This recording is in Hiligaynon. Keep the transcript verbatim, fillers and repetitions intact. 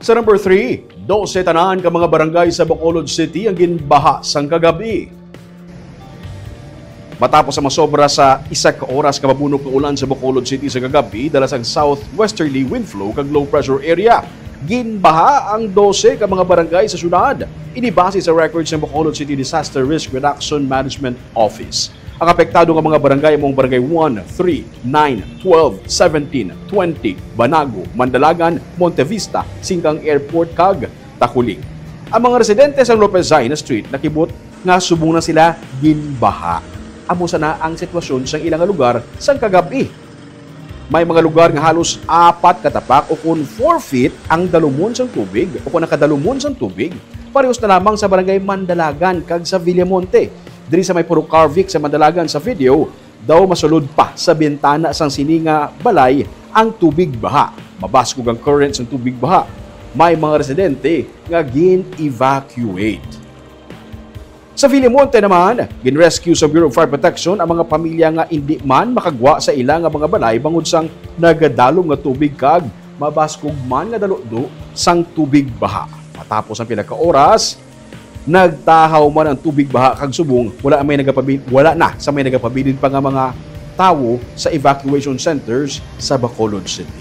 Sa number three, dose tanan ka mga barangay sa Bacolod City ang ginbaha sang kagab-i. Matapos ang masobra sa isa ka oras ka mabunok nga ulan sa Bacolod City sa kagab-i, dala sang southwesterly wind flow kag low pressure area, ginbaha ang dose ka mga barangay sa syudad. Ini base sa record sa Bacolod City Disaster Risk Reduction Management Office. Ang apektado nga mga barangay amo ang Barangay one, three, nine, twelve, seventeen, twenty, Banago, Mandalagan, Montevista, Singkang Airport, kag Taculing. Ang mga residente sa Lopez Zaina Street nakibot nga subong na sila ginbaha. Amo sana ang sitwasyon sa ilang lugar sang kagab-i. May mga lugar nga halos apat ka tapak o kon four feet ang dalumon sang tubig o kon nakadalumon sang tubig, parehos na lamang sa Barangay Mandalagan kag sa Villamonte. Diri sa may Purok Carvic sa Mandalagan sa video, daw masulod pa sa bintana sang sini nga balay ang tubig baha. Mabaskog ang current sang tubig baha. May mga residente nga gin-evacuate. Sa Villamonte naman, gin-rescue sa Bureau of Fire Protection ang mga pamilya nga indi man makagwa sa ila nga mga balay bangod sang nagadalom nga tubig kag mabaskog man nga daludo sang tubig baha. Matapos ang pila ka oras, nagtahaw man ang tubig baha kag subong wala may nagapabi-, wala na sa may nagapabilin pa nga mga tawo sa evacuation centers sa Bacolod City.